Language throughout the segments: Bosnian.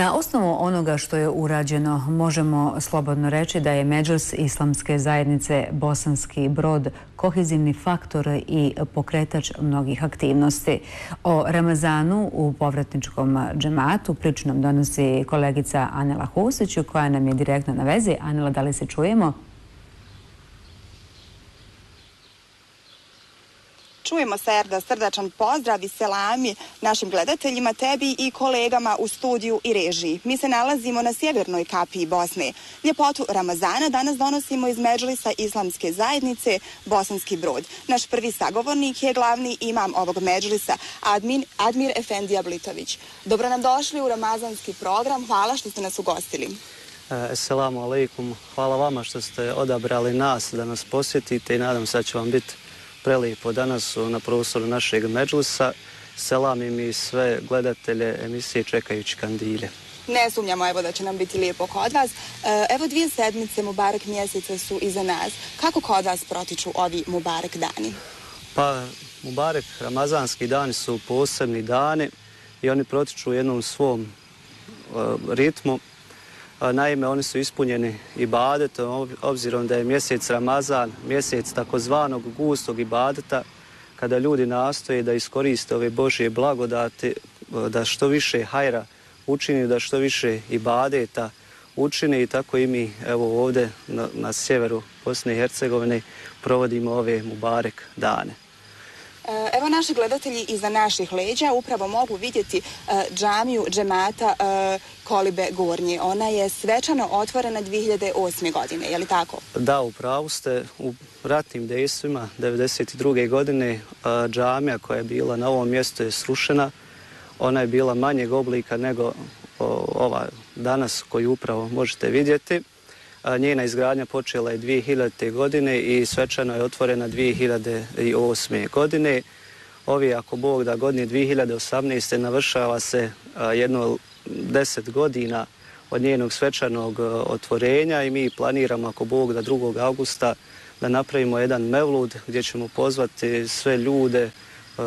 Na osnovu onoga što je urađeno, možemo slobodno reći da je Medžlis Islamske zajednice Bosanski Brod kohezivni faktor i pokretač mnogih aktivnosti. O Ramazanu u povratničkom džematu priču nam donosi kolegica Anela Husić, koja nam je direktno na vezi. Anela, da li se čujemo? Čujemo se, Erda, srdačan pozdrav i selami našim gledateljima, tebi i kolegama u studiju i režiji. Mi se nalazimo na sjevernoj kapiji Bosne. Ljepotu Ramazana danas donosimo iz Medžlisa Islamske zajednice Bosanski Brod. Naš prvi sagovornik je glavni imam ovog Medžlisa, Admir Efendija Blitović. Dobro nam došli u ramazanski program. Hvala što ste nas ugostili. Assalamu alaikum. Hvala vama što ste odabrali nas da nas posjetite i nadam se da će vam biti prelijepo danas na prostoru našeg Medžlisa. Selamim i sve gledatelje emisije Čekajući kandilje. Ne sumnjamo evo da će nam biti lijepo kod vas. Evo 2 sedmice Mubarek mjeseca su iza nas. Kako kod vas protiču ovi Mubarek dani? Pa Mubarek ramazanski dani su posebni dani i oni protiču u jednom svom ritmu. Naime, oni su ispunjeni ibadetom, obzirom da je mjesec Ramazan, mjesec takozvanog gustog ibadeta, kada ljudi nastoje da iskoriste ove Božje blagodati, da što više hajra učini, da što više ibadeta učini, i tako i mi evo ovdje na sjeveru Bosne i Hercegovine provodimo ove Mubarek dane. Evo naši gledatelji iza naših leđa upravo mogu vidjeti džamiju džemata Kolibe Gornje. Ona je svečano otvorena 2008. godine, je li tako? Da, u pravu ste. U ratnim dejstvima 1992. godine džamija koja je bila na ovom mjestu je srušena. Ona je bila manjeg oblika nego ova danas koju upravo možete vidjeti. Njena izgradnja počela je 2000. godine i svečano je otvorena 2008. godine. Ovi, ako Bog da, godine 2018. navršava se jedno 10 godina od njenog svečanog otvorenja i mi planiramo, ako Bog da, 2. augusta da napravimo jedan mevlud gdje ćemo pozvati sve ljude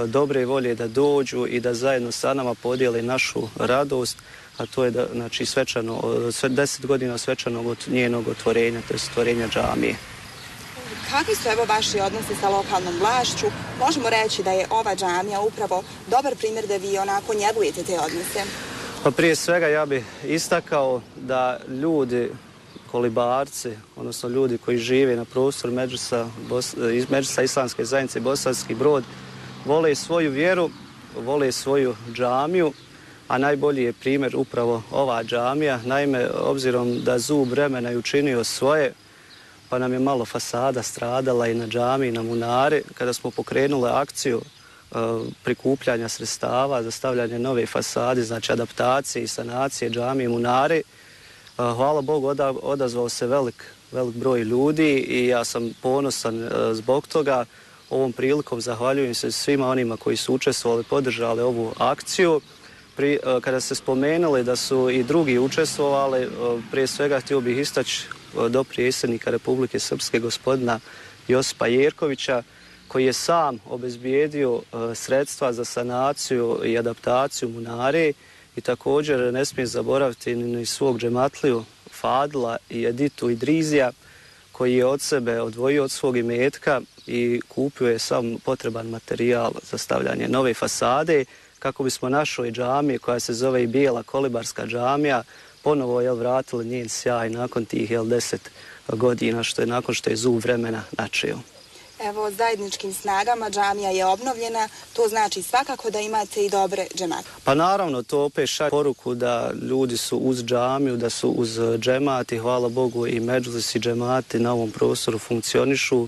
dobre volje da dođu i da zajedno sa nama podijele našu radost, a to je da, znači, 10 godina svečanog od njenog otvorenja, to je otvorenja džamije. Kakvi su evo vaši odnosi sa lokalnom vlašću? Možemo reći da je ova džamija upravo dobar primjer da vi onako njegujete te odnose. Pa prije svega ja bih istakao da ljudi, kolibarci, odnosno ljudi koji žive na prostoru Medžlisa Islamske zajednice Bosanski Brod, vole svoju vjeru, vole svoju džamiju, a najbolji je primjer upravo ova džamija. Naime, obzirom da zub vremena je učinio svoje, pa nam je malo fasada stradala i na džamiji, na munari, kada smo pokrenuli akciju prikupljanja sredstava za stavljanje nove fasade, znači adaptacije i sanacije džamije i munari. Hvala Bogu, odazvao se velik broj ljudi i ja sam ponosan zbog toga. Ovom prilikom zahvaljujem se svima onima koji su učestvovali, podržali ovu akciju. Kada ste spomenuli da su i drugi učestvovali, prije svega htio bih istaći dopredsjednika Republike Srpske gospodina Josipa Jerkovića, koji je sam obezbijedio sredstva za sanaciju i adaptaciju munare, i također ne smije zaboraviti ni svog džematliju Fadila i Editu Idrizija, koji je od sebe odvojio od svog imetka i kupio je sam potreban materijal za stavljanje nove fasade, kako bismo našoj džamiji, koja se zove i Bijela Kolibarska džamija, ponovo vratili njen sjaj nakon tih 10 godina, nakon što je zub vremena načeo. Evo, zajedničkim snagama džamija je obnovljena, to znači svakako da imate i dobre džemate. Pa naravno, to opet šalje poruku da ljudi su uz džamiju, da su uz džemati. Hvala Bogu i Medžlis i džemati na ovom prostoru funkcionišu.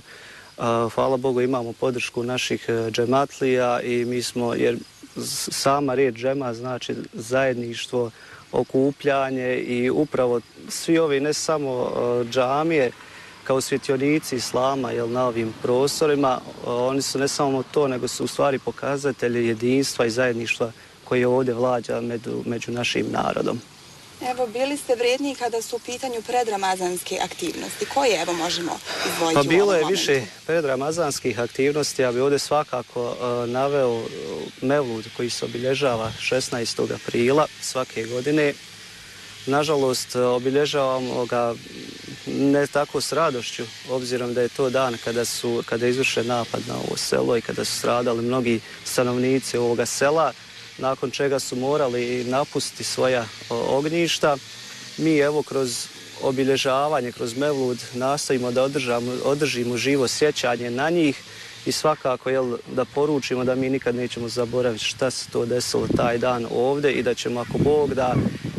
Hvala Bogu imamo podršku naših džematlija i mi smo, jer sama riječ džema znači zajedništvo, okupljanje, i upravo svi ovi, ne samo džamije, kao svjetionici islama na ovim prostorima, oni su ne samo to, nego su u stvari pokazatelji jedinstva i zajedništva koji ovdje vlada među našim narodom. Evo, bili ste vredni kada su u pitanju predramazanske aktivnosti. Koje evo možemo izdvojiti u ovom momentu? Pa bilo je više predramazanskih aktivnosti. Ja bih ovdje svakako naveo mevlud koji se obilježava 16. aprila svake godine. Nažalost, obilježavamo ga ne tako s radošću, obzirom da je to dan kada je izvršen napad na ovo selo i kada su stradali mnogi stanovnici ovoga sela, nakon čega su morali napustiti svoja ognjišta. Mi evo kroz obilježavanje, kroz Mevlud nastojimo da održimo živo sjećanje na njih i svakako da poručimo da mi nikad nećemo zaboraviti šta se to desilo taj dan ovdje i da ćemo, ako Bog da,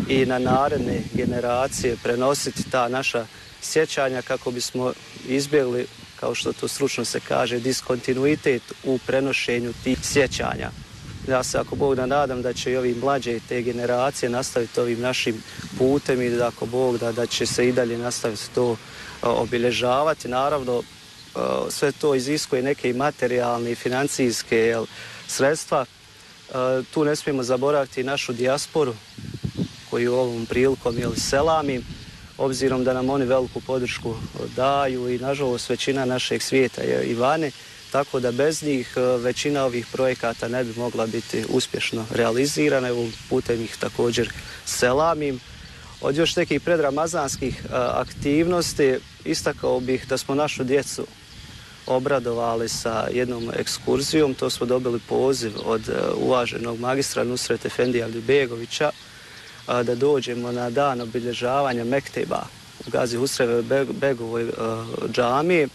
i na naredne generacije prenositi ta naša sjećanja kako bismo izbjegli, kao što to stručno se kaže, diskontinuitet u prenošenju tih sjećanja. Ja se, ako Bog da, nadam da će i ovi mlađe te generacije nastaviti ovim našim putem i da, ako Bog da će se i dalje nastaviti to obilježavati. Naravno, sve to iziskuje neke materijalne i financijske sredstva. Tu ne smijemo zaboraviti našu dijasporu koju ovom prilikom selami, obzirom da nam oni veliku podršku daju i nažalost većina našeg svijeta je i vani, tako da bez njih većina ovih projekata ne bi mogla biti uspješno realizirana. Evo, putem ih također selamim. Od još nekih predramazanskih aktivnosti istakao bih da smo našu djecu obradovali sa jednom ekskurzijom. To smo dobili poziv od uvaženog magistra Nusret Efendija Ljubegovića da dođemo na dan obilježavanja Mekteba u Gazi Husreve Begovoj džamiji,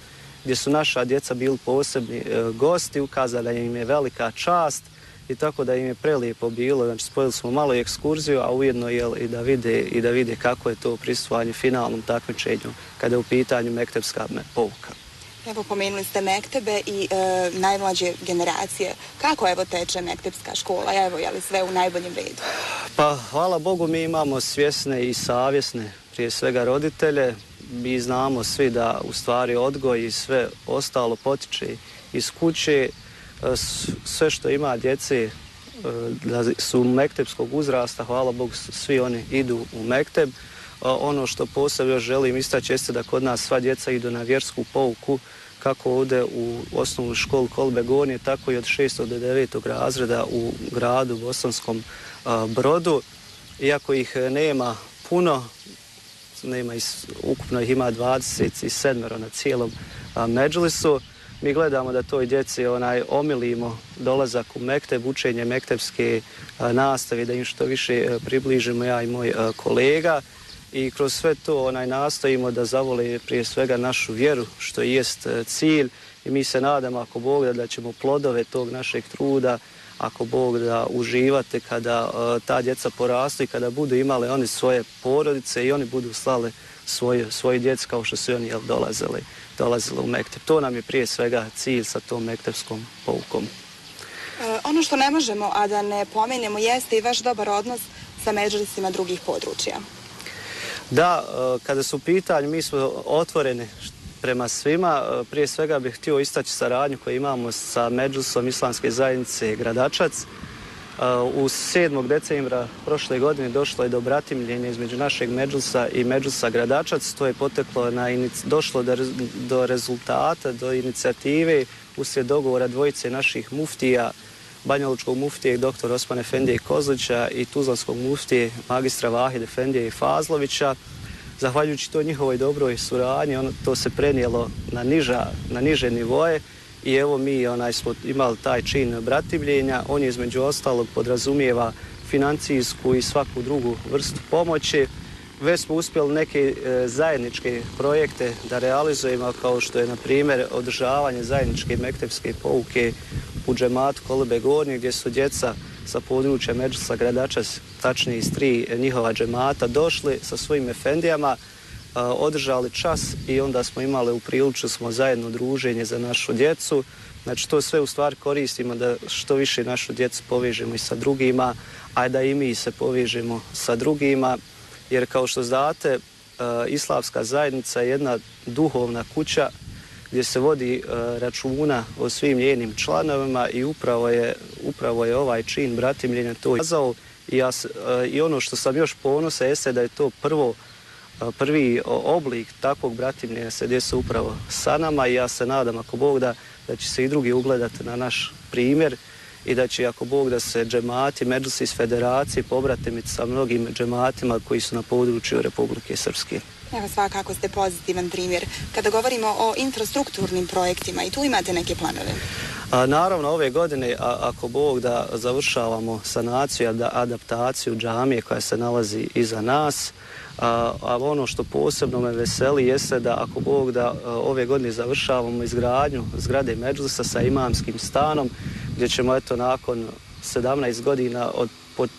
gdje su naša djeca bili posebni gosti, ukazala im je velika čast i tako da im je prelijepo bilo. Znači, spojili smo malo i ekskurziju, a ujedno i da vide kako je to prisustvovanje finalnom takmičenju kada je u pitanju mektepska pouka. Evo, pomenuli ste mektebe i najmlađe generacije. Kako evo teče mektepska škola? Evo, je li sve u najboljem redu? Pa, hvala Bogu, mi imamo svjesne i savjesne, prije svega roditelje. Mi znamo svi da u stvari odgoj i sve ostalo potiče iz kuće. Sve što ima djece da su mektepskog uzrasta, hvala Bogu, svi oni idu u mekteb. Ono što posebno želim istaći jeste da kod nas sva djeca idu na vjersku pouku, kako ovdje u osnovnu školu Kolbe Gornje, tako i od 6. do 9. razreda u gradu Bosanskom Brodu. Iako ih nema puno, ukupno ih ima 27 na cijelom Medžlisu, mi gledamo da toj djeci omilimo dolazak u mekteb, učenje mektepske nastave, da im što više približimo, ja i moj kolega. I kroz sve to nastojimo da zavole prije svega našu vjeru, što jest cilj, i mi se nadamo, ako Bog da ćemo plodove tog našeg truda, ako Bog da, uživate kada ta djeca porastu i kada budu imale oni svoje porodice i oni budu slale svoju djecu kao što su oni dolazili u mekteb. To nam je prije svega cilj sa tom mektepskom poukom. Ono što ne možemo, a da ne pomenemo, jeste i vaš dobar odnos sa Medžlisima drugih područja. Da, kada su u pitanju, mi smo otvoreni prema svima. Prije svega bih htio istaći saradnju koju imamo sa Medžlisom Islamske zajednice Gradačac. U 7. decembra prošle godine došlo je do bratimljenja između našeg Medžlisa i Medžlisa Gradačac. To je došlo do rezultata, do inicijative uslijed dogovora dvojice naših muftija, banjalučkog muftije dr. Osman Efendije Kozlića i tuzlanskog muftije magistra Vahid Efendije Fazlovića. Zahvaljujući toj njihovoj dobroj suradnji, to se prenijelo na niže nivoje i evo mi smo imali taj čin bratimljenja. On je između ostalog podrazumijeva financijsku i svaku drugu vrstu pomoći. Već smo uspjeli neke zajedničke projekte da realizujemo, kao što je na primjer održavanje zajedničke mektepske pouke u džematu Kolbe Gornje, gdje su djeca sa područja Medžlisa Gradačac, tačnije iz 3 njihova džemata, došli sa svojim efendijama, održali čas i onda smo imali u priliču zajedno druženje za našu djecu. Znači, to sve u stvari koristimo da što više našu djecu povežemo i sa drugima, a da i mi se povežemo sa drugima, jer kao što znate, Islamska zajednica je jedna duhovna kuća gdje se vodi računa o svim njenim članovima i upravo je ovaj čin bratimljenja to izazvao. I ono što sam još ponosan jeste da je to prvi oblik takvog bratimljenja se desi upravo sa nama i ja se nadam, ako Bog da će se i drugi ugledati na naš primjer i da će, ako Bog, da se džemati, medžlisi iz federacije pobratimi sa mnogim džematima koji su na području Republike Srpske. Evo, svakako ste pozitivan primjer. Kada govorimo o infrastrukturnim projektima, i tu imate neke planove? Naravno, ove godine, ako Bog, da završavamo sanaciju, adaptaciju džamije koja se nalazi iza nas, a ono što posebno me veseli jeste da, ako Bog, da ove godine završavamo izgradnju zgrade medžlisa sa imamskim stanom, gdje ćemo, eto, nakon 17 godina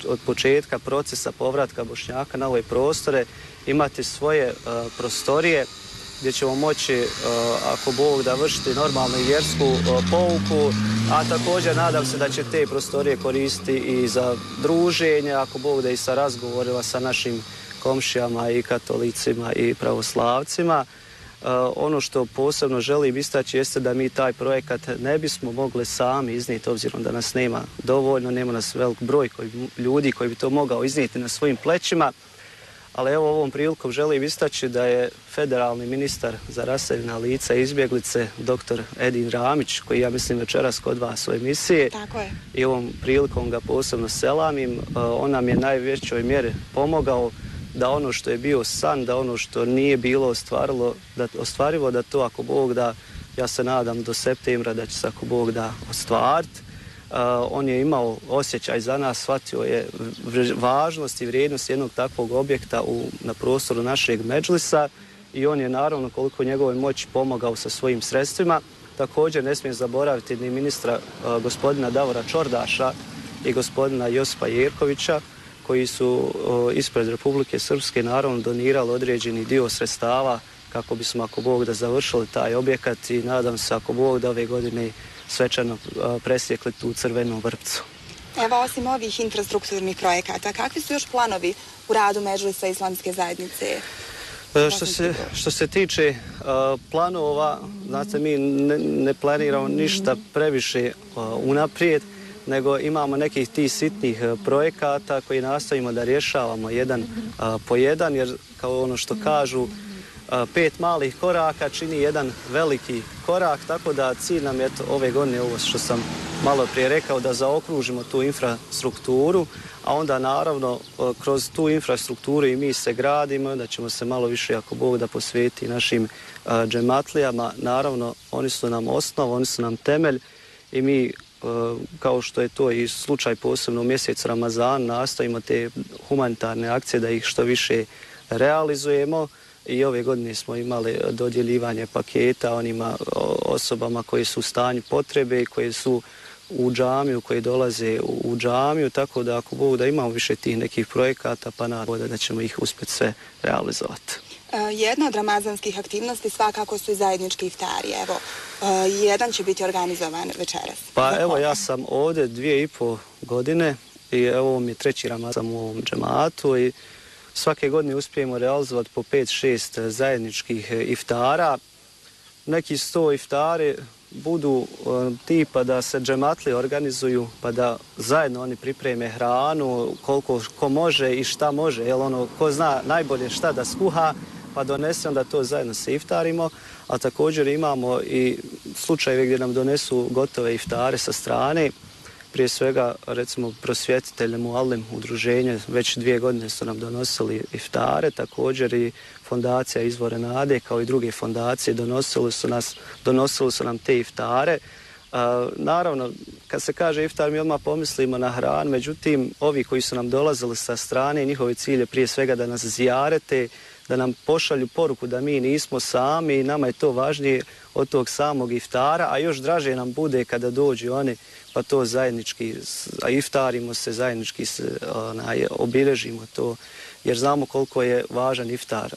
od početka procesa povratka Bošnjaka na ove prostore imati svoje prostorije gdje ćemo moći, ako Bog, da vršiti normalnu i vjersku pouku, a također nadam se da će te prostorije koristiti i za druženje, ako Bog, da i sa razgovorima sa našim komšijama i katolicima i pravoslavcima. Ono što posebno želim istaći jeste da mi taj projekat ne bismo mogli sami iznijeti, obzirom da nas nema dovoljno, nema nas velik broj ljudi koji bi to mogao iznijeti na svojim plećima. Ali evo, ovom prilikom želim istaći da je federalni ministar za raseljena lica i izbjeglice, dr. Edin Ramić, koji ja mislim večeras kod vas u emisiji. Tako je. I ovom prilikom ga posebno selamim. On nam je najvećoj mjeri pomogao da ono što je bio san, da ono što nije bilo ostvarivo, da to, ako Bog, da, ja se nadam do septembra da će se, ako Bog, da ostvariti. On je imao osjećaj za nas, shvatio je važnost i vrijednost jednog takvog objekta na prostoru našeg medžlisa i on je, naravno, koliko njegove moći, pomogao sa svojim sredstvima. Također ne smijem zaboraviti ni ministra gospodina Davora Čordaša i gospodina Josipa Jerkovića, koji su ispred Republike Srpske, naravno, donirali određeni dio sredstava kako bismo, ako Bog, da završili taj objekat i nadam se, ako Bog, da ove godine svečano presjekli tu crvenu vrpcu. Evo, osim ovih infrastrukturnih projekata, kakvi su još planovi u radu medžlisa Islamske zajednice? Što se tiče planova, znate, mi ne planiramo ništa previše unaprijed, nego imamo nekih tih sitnih projekata koji nastavimo da rješavamo jedan po jedan, jer kao ono što kažu, 5 malih koraka čini jedan veliki korak, tako da cilj nam je ove godine, ovo što sam malo prije rekao, da zaokružimo tu infrastrukturu, a onda, naravno, kroz tu infrastrukturu i mi se gradimo, da ćemo se malo više, ako Bog, da posveti našim džematlijama. Naravno, oni su nam osnov, oni su nam temelj i mi, kao što je to i slučaj posebno u mjesecu Ramazan, nastavimo te humanitarne akcije da ih što više realizujemo. I ove godine smo imali dodjeljivanje paketa onima osobama koji su u stanju potrebe i koji su u džamiju, koji dolaze u džamiju, tako da, ako Bog, da imamo više tih nekih projekata, pa nadam da ćemo ih uspjeti sve realizovati. Jedna od ramazanskih aktivnosti svakako su i zajednički iftari. Evo, jedan će biti organizovan večeras. Pa evo, ja sam ovdje 2,5 godine i evo, ovo mi je 3. Ramazan u ovom džematu i svake godine uspijemo realizovati po 5-6 zajedničkih iftara. Neki 100 iftari budu tipa da se džematlije organizuju pa da zajedno oni pripreme hranu, koliko ko može i šta može, jer ono, ko zna najbolje šta da skuha, pa donese onda to zajedno se iftarimo, a također imamo i slučajeve gdje nam donesu gotove iftare sa strane. Prije svega, recimo, prosvjetitelj Muallim udruženje, već 2 godine su nam donosili iftare, također i fondacija Izvore nade, kao i druge fondacije, donosili su nam te iftare. Naravno, kad se kaže iftar, mi odmah pomislimo na hranu, međutim, ovi koji su nam dolazili sa strane, njihovi cilj je prije svega da nas zijarete, da nam pošalju poruku da mi nismo sami i nama je to važnije od tog samog iftara, a još draže nam bude kada dođu oni, pa to zajednički iftarimo se, zajednički obilježimo to, jer znamo koliko je važan iftar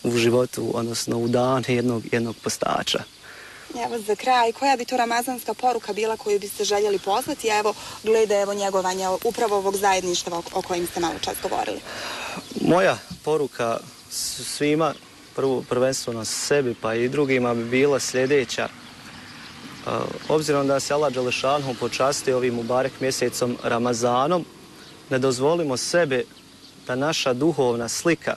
u životu, odnosno u danu jednog postača. Evo, za kraj, koja bi to ramazanska poruka bila koju biste željeli poslati, evo, glede njegovanja upravo ovog zajedništva o kojim ste malo čas govorili? Moja poruka svima, prvenstveno sebi pa i drugima, bi bila sljedeća. Obzirom da se Allah Đelešanu počasti ovim Mubarek mjesecom Ramazanom, ne dozvolimo sebe da naša duhovna slika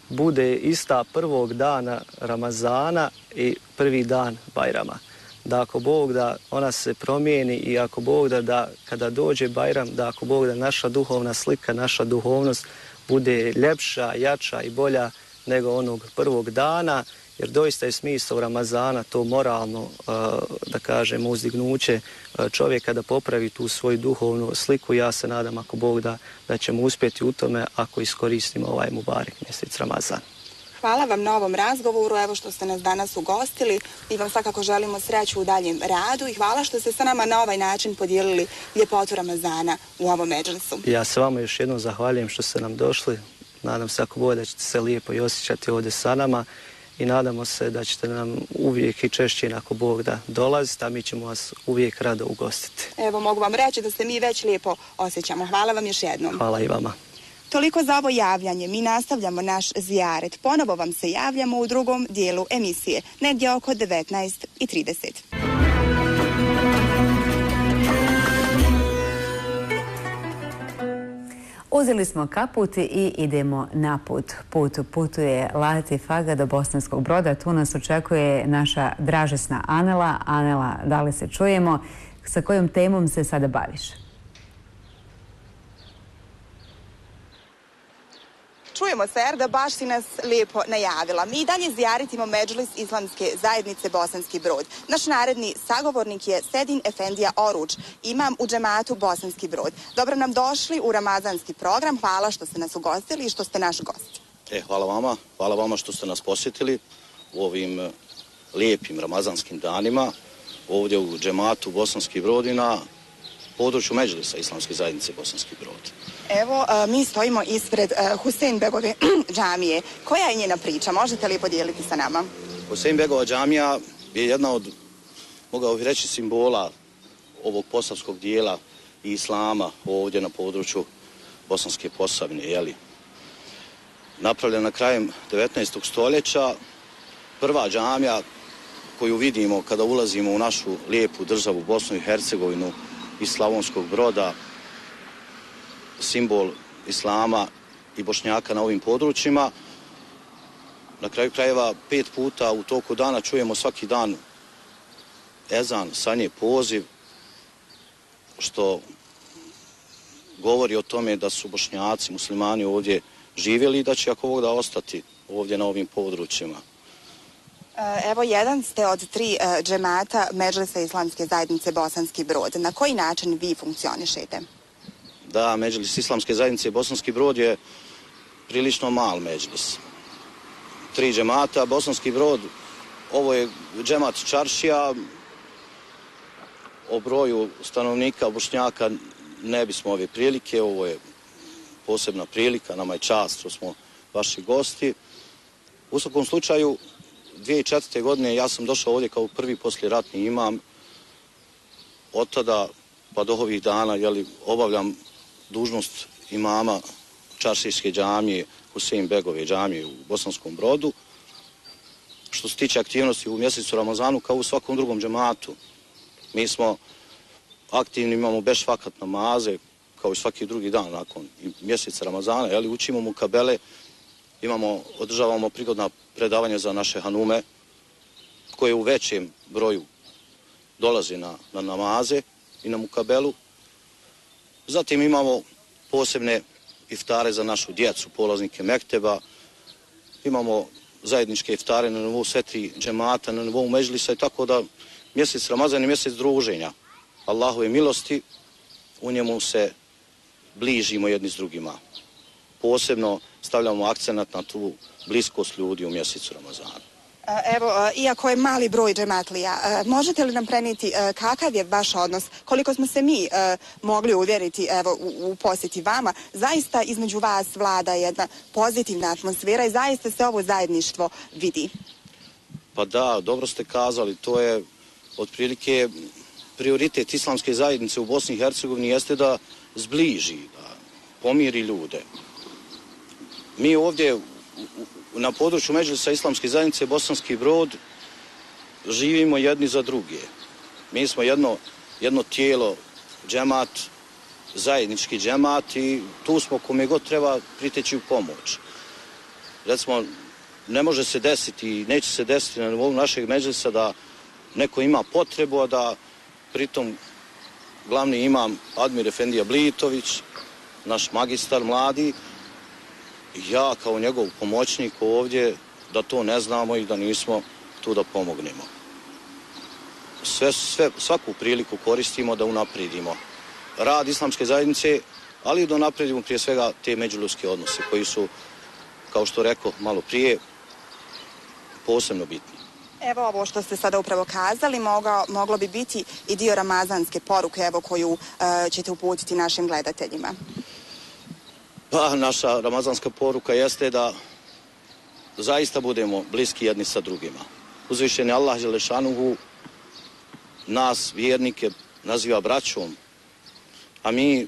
bude ista prvog dana Ramazana i prvi dan Bajrama. da ako Bog da ona se promijeni i ako Bog da kada dođe Bajram, da ako Bog da naša duhovna slika, naša duhovnost bude ljepša, jača i bolja nego onog prvog dana, jer doista je smisao Ramazana to moralno, da kažem, uzdignuće čovjeka da popravi tu svoju duhovnu sliku. Ja se nadam, ako Bog da ćemo uspjeti u tome ako iskoristimo ovaj Mubarek mjesec Ramazan. Hvala vam na ovom razgovoru, evo što ste nas danas ugostili i vam svakako želimo sreću u daljem radu i hvala što ste sa nama na ovaj način podijelili ljepotu Ramazana u ovom medžlisu. Ja se vama još jednom zahvaljujem što ste nam došli. Nadam se, ako Bog, da ćete se lijepo i osjećati ovdje sa nama i nadamo se da ćete nam uvijek i češće, ako Bog da, dolaziti, a mi ćemo vas uvijek rado ugostiti. Evo, mogu vam reći da se mi već lijepo osjećamo. Hvala vam još jednom. Hvala i vama. Toliko za ovo javljanje. Mi nastavljamo naš zijaret. Ponovo vam se javljamo u drugom dijelu emisije, negdje oko 19:30. Uzeli smo kaput i idemo na put. Putuje Latif Aga do Bosanskog Broda. Tu nas očekuje naša dražesna Anela. Anela, da li se čujemo? Sa kojom temom se sada baviš? Čujemo se, Erda, baš si nas lijepo najavila. Mi dalje zijaritimo medžlis Islamske zajednice Bosanski Brod. Naš naredni sagovornik je Sedin Efendija Oruč, imam u džematu Bosanski Brod. Dobro nam došli u ramazanski program. Hvala što ste nas ugostili i što ste naš gost. Hvala vama. Hvala vama što ste nas posjetili u ovim lijepim ramazanskim danima ovdje u džematu Bosanski Brod i na području medžlisa Islamske zajednice Bosanski Brod. Evo, mi stojimo ispred Husejnbegove džamije. Koja je njena priča? Možete li podijeliti sa nama? Husejnbegova džamija je jedna od, mogao bih reći, simbola ovog posavskog dijela i islama ovdje na području Bosanske Posavine. Napravljena krajem 19. stoljeća, prva džamija koju vidimo kada ulazimo u našu lijepu državu Bosnu i Hercegovinu iz Slavonskog Broda, simbol islama i Bošnjaka na ovim područjima. Na kraju krajeva 5 puta u toku dana čujemo svaki dan ezan, sanje, poziv, što govori o tome da su Bošnjaci, muslimani ovdje živjeli i da će, ako Bog da, ostati ovdje na ovim područjima. Evo, jedan ste od 3 džemata medžlisa Islamske zajednice Bosanski Brod. Na koji način vi funkcionišete? Da, medžlis Islamske zajednice Bosanski Brod je prilično mal medžlis. 3 džemata, Bosanski Brod, ovo je džemat čaršija, o broju stanovnika Bošnjaka ne bismo ove prilike, ovo je posebna prilika, nama je čast što smo vaši gosti. U svakom slučaju, 2004. godine ja sam došao ovdje kao prvi poslijeratni imam. Od tada pa do ovih dana obavljam dužnost imama čaršijske džamije, Husejnbegove džamije u Bosanskom Brodu. Što se tiče aktivnosti u mjesecu Ramazanu, kao u svakom drugom džematu, mi smo aktivni, imamo beš vakat namaze, kao i svaki drugi dan nakon mjeseca Ramazana, učimo mukabele, održavamo prigodna predavanja za naše hanume, koje u većem broju dolaze na namaze i na mukabelu. Zatim imamo posebne iftare za našu djecu, polaznike mekteba. Imamo zajedničke iftare na nivou sve 3 džemata, na nivou medžlisa, i tako da mjesec Ramazan je mjesec druženja Allahove milosti, u njemu se bližimo jedni s drugima. Posebno stavljamo akcenat na tu bliskost ljudi u mjesecu Ramazana. Evo, iako je mali broj džematlija, možete li nam prenijeti kakav je vaš odnos? Koliko smo se mi mogli uvjeriti u posjeti vama, zaista između vas vlada jedna pozitivna atmosfera i zaista se ovo zajedništvo vidi. Pa da, dobro ste kazali, to je otprilike prioritet Islamske zajednice u Bosni i Hercegovini jeste da zbliži, da pomiri ljude. Mi ovdje na području medžlisa Islamske zajednice Bosanski Brod živimo jedni za druge. Mi smo jedno tijelo, džemat, zajednički džemat, i tu smo kome god treba priteći u pomoć. Recimo, ne može se desiti i neće se desiti na nivou našeg medžlisa da neko ima potrebu, a da pritom glavni imam Admir Efendija Blitović, naš magistar mladi, ja kao njegov pomoćnik ovdje, da to ne znamo i da nismo tu da pomognemo. Svaku priliku koristimo da unaprijedimo rad islamske zajednice, ali i da unaprijedimo prije svega te međuljudske odnose koji su, kao što rekao malo prije, posebno bitni. Evo ovo što ste sada upravo kazali moglo bi biti i dio ramazanske poruke evo koju ćete uputiti našim gledateljima. Pa naša ramazanska poruka jeste da zaista budemo bliski jedni sa drugima. Uzvišeni Allah Đelešanuhu nas vjernike naziva braćom, a mi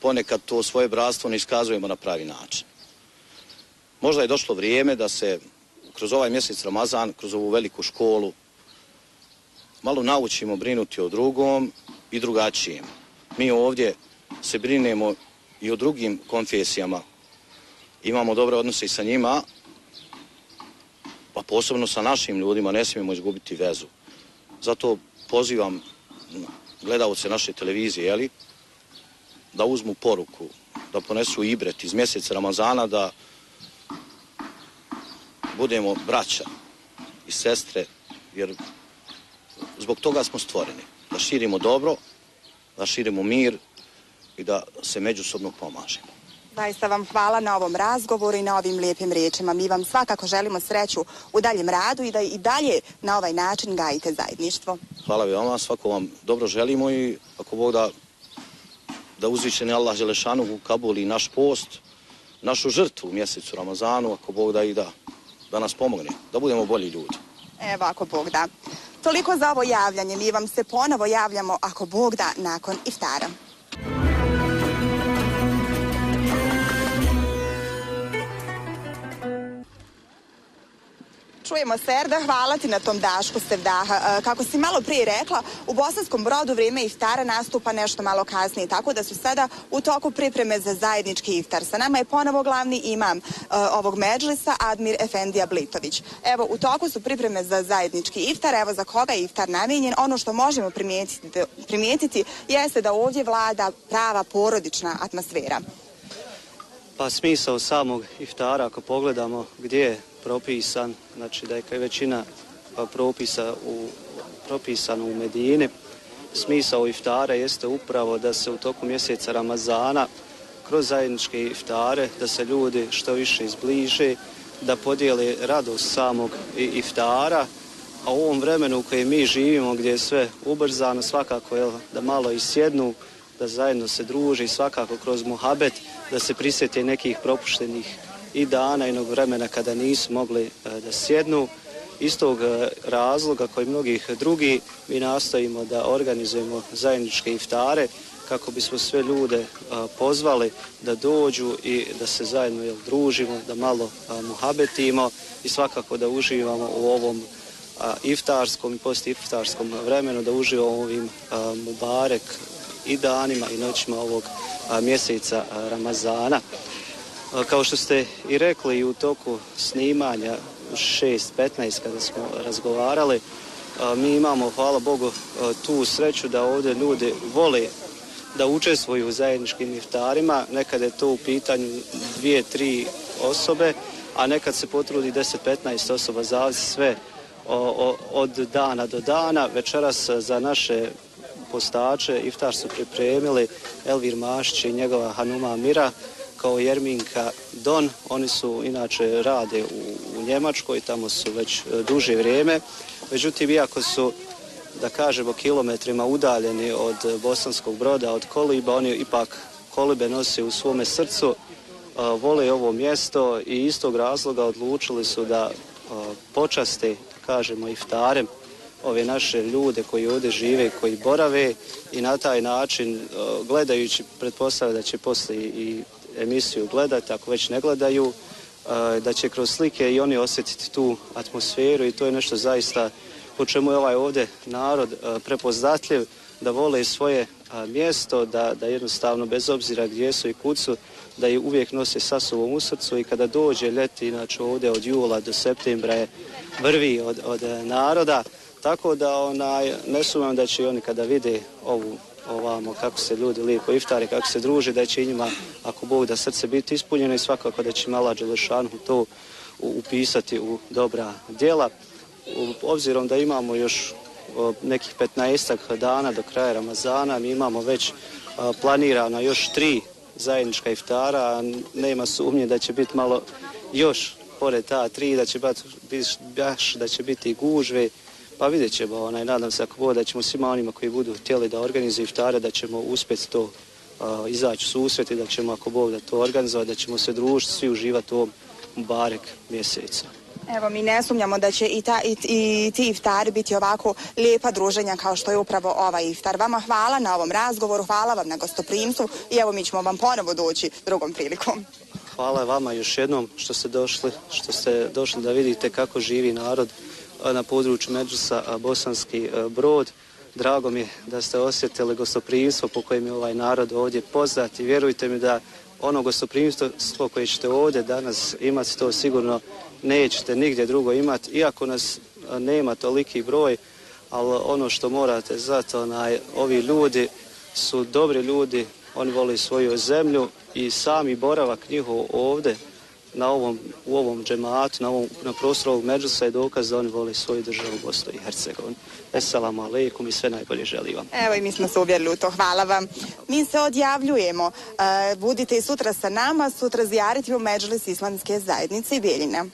ponekad to svoje bratstvo ne iskazujemo na pravi način. Možda je došlo vrijeme da se kroz ovaj mjesec Ramazan, kroz ovu veliku školu, malo naučimo brinuti o drugom i drugačijem. Mi ovdje se brinemo i o drugim konfesijama. Imamo dobre odnose i sa njima, pa posebno sa našim ljudima ne smijemo izgubiti vezu. Zato pozivam gledalce naše televizije, da uzmu poruku, da ponesu ibret iz mjeseca Ramazana, da budemo braća i sestre, jer zbog toga smo stvoreni. Da širimo dobro, da širimo mir i da se međusobno pomažemo. Zaista vam hvala na ovom razgovoru i na ovim lijepim riječima. Mi vam svakako želimo sreću u daljem radu i da i dalje na ovaj način gajite zajedništvo. Hvala vama, svako vam dobro želimo i ako Bog da uzvišeni Allah Đelešanuhu kabuli naš post, našu žrtvu u mjesecu Ramazanu, ako Bog da i da nas pomogne, da budemo bolji ljudi. Evo, ako Bog da. Toliko za ovo javljanje. Mi vam se ponovo javljamo, ako Bog da, nakon iftara. Čujemo, Serda, hvala ti na tom dašku sevdaha. Kako si malo prije rekla, u Bosanskom Brodu vrijeme iftara nastupa nešto malo kasnije, tako da su sada u toku pripreme za zajednički iftar. Sa nama je ponovo glavni imam ovog medžlisa, Admir Efendija Blitović. Evo, u toku su pripreme za zajednički iftar, evo za koga je iftar namijenjen. Ono što možemo primijetiti jeste da ovdje vlada prava porodična atmosfera. Pa smisao samog iftara, ako pogledamo gdje je propisan, znači da je većina propisa propisano u Medini, smisao iftara jeste upravo da se u toku mjeseca Ramazana kroz zajedničke iftare, da se ljudi što više izbliže, da podijele radost samog iftara, a u ovom vremenu u kojem mi živimo, gdje je sve ubrzano, svakako da malo i sjednu, da zajedno se druži, svakako kroz muhabet, da se prisjete nekih propuštenih i dana i vremena kada nisu mogli da sjednu. Iz tog razloga, kao i mnogih drugih, mi nastojimo da organizujemo zajedničke iftare kako bismo sve ljude pozvali da dođu i da se zajedno družimo, da malo muhabetimo i svakako da uživamo u ovom iftarskom i postiftarskom vremenu, da uživamo u ovim mubarek i danima i noćima ovog mjeseca Ramazana. Kao što ste i rekli i u toku snimanja u 6:15 kada smo razgovarali, mi imamo, hvala Bogu, tu sreću da ovdje ljudi vole da učestvuju u zajedničkim iftarima. Nekad je to u pitanju 2-3 osobe, a nekad se potrudi 10-15 osoba, zavisi sve od dana do dana. Večeras za naše postače iftar su pripremili Elvir Mašić i njegova Hanuma Mira, kao Jerminka Don. Oni su inače rade u Njemačkoj, tamo su već duže vrijeme. Međutim, iako su, da kažemo, kilometrima udaljeni od Bosanskog Broda, od Koliba, oni ipak Kolibe nose u svome srcu, vole ovo mjesto i iz tog razloga odlučili su da počaste, da kažemo, iftarem ove naše ljude koji ovdje žive, koji borave i na taj način, gledajući, pretpostavljam da će poslije i emisiju gledati, ako već ne gledaju, da će kroz slike i oni osjetiti tu atmosferu i to je nešto zaista po čemu je ovaj ovdje narod prepoznatljiv, da vole svoje mjesto, da jednostavno bez obzira gdje su i kud su, da je uvijek nose sa sobom u srcu i kada dođe ljeti, inače ovdje od jula do septembra je vrvi od naroda, Tako da ne sumnjam da će i oni kada vide ovamo kako se ljudi lijepo iftare, kako se druže, da će i njima, ako Bog da, srce biti ispunjeno i svakako da će Allah dželešanu to upisati u dobra djela. Obzirom da imamo još nekih 15 dana do kraja Ramazana, mi imamo već planirano još 3 zajednička iftara, a nema sumnje da će biti malo još pored ta 3, da će biti i gužve. Pa vidjet ćemo, nadam se ako Bog da ćemo svima onima koji budu htjeli da organizuju iftare, da ćemo uspjeti to izaći u susret i da ćemo ako Bog da to organizovati, da ćemo se družiti, svi uživati u ovom Mubarek mjesecu. Evo, mi ne sumnjamo da će i ti iftari biti ovako lijepa druženja kao što je upravo ovaj iftar. Vama hvala na ovom razgovoru, hvala vam na gostoprimstvu i evo mi ćemo vam ponovo doći drugom prilikom. Hvala vama još jednom što ste došli da vidite kako živi narod na području Medžlisa Bosanski Brod. Drago mi je da ste osjetili gostoprimstvo po kojem je ovaj narod ovdje poznat i vjerujte mi da ono gostoprimstvo koje ćete ovdje danas imati, to sigurno nećete nigdje drugo imati, iako nas nema toliki broj, ali ono što morate znati, ovi ljudi su dobri ljudi, oni vole svoju zemlju i sami boravak njihov ovdje u ovom džematu, na prostoru ovog Medžlisa je dokaz da oni vole svoju državu Bosnu i Hercegovinu. Esselamu alejkum i sve najbolje želim vam. Evo i mi smo se uvjerili u to, hvala vam. Mi se odjavljujemo, budite i sutra sa nama, sutra zijariti u Medžlis Islamske zajednice i Bijeljina.